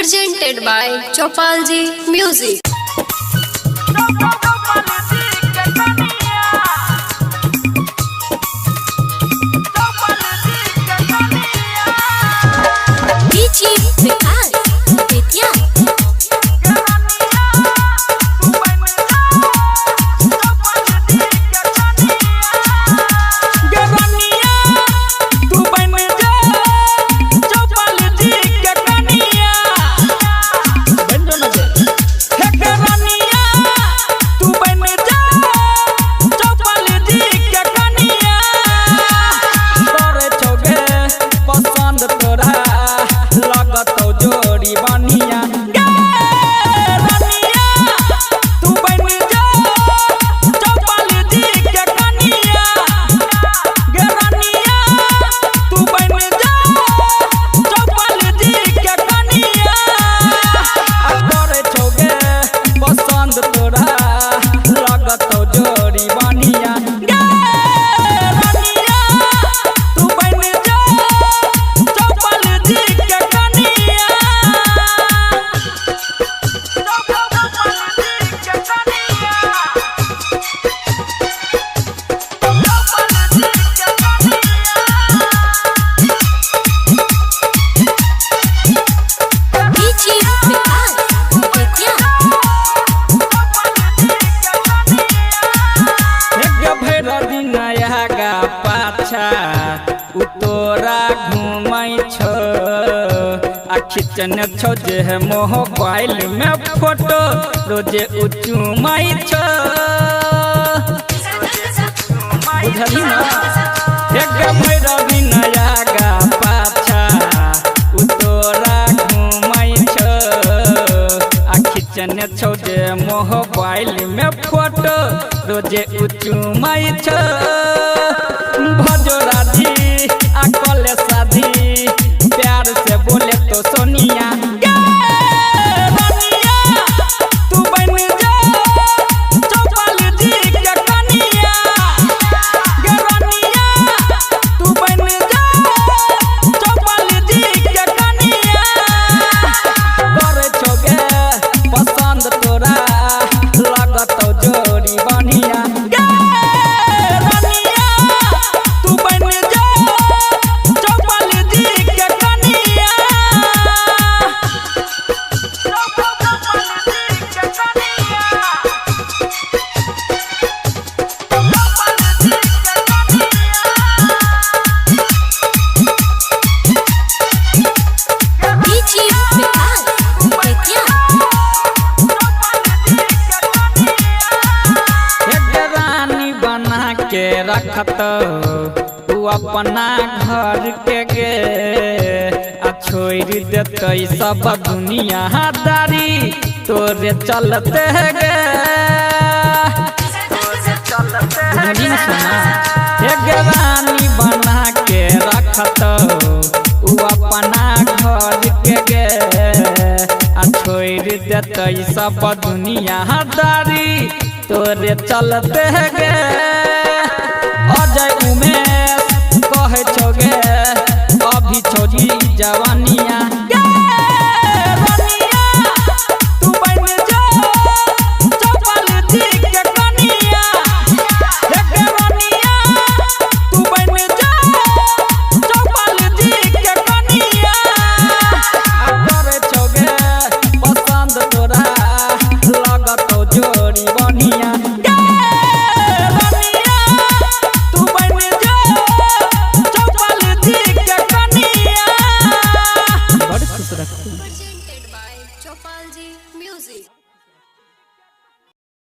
Presented by Chopalji Music. DJ Vikas Vidya. DJ Vikas Vidya. पाछा उतोरा घूमै छो आ खिचने छो जे मोबाइल में फोटो रोजे उचुमै छो। बुझली ना एक भैर दिन आगा पाछा उतोरा घूमै छो आ खिचने छो जे मोबाइल में फोटो रोजे उचुमै छो। भजो राधी आ कले साधी प्यार से बोले तो सोनिया रानिया तू बन जा चौपाल जी के कनिया। रानिया तू बन जा चौपाल जी के कनिया। करे छोगे पसंद तोरा लागत जोड़ी बनिया। DJ Vikas Vidya. रानी बना के रखत तू अपना घर के गे आ छोड़ देते सब दुनिया दारी तोरे चलते गे। रानी बना के रखत तू अपना घर के गे आ छोड़ देते सब दुनिया दारी तोरे चलते गे। अजय उमेश कहे छोगे अभी छोड़ी जवानिया। रानिया तू बन जा चौपाल जी के कनिया। रानिया तू बन जा चौपाल जी के कनिया। करे छोगे पसंद तोरा लागत जोड़ी बनिया। रानिया तू बन जा चौपाल जी के कनिया। बड़ खुश रखू। Presented by Chopalji Music.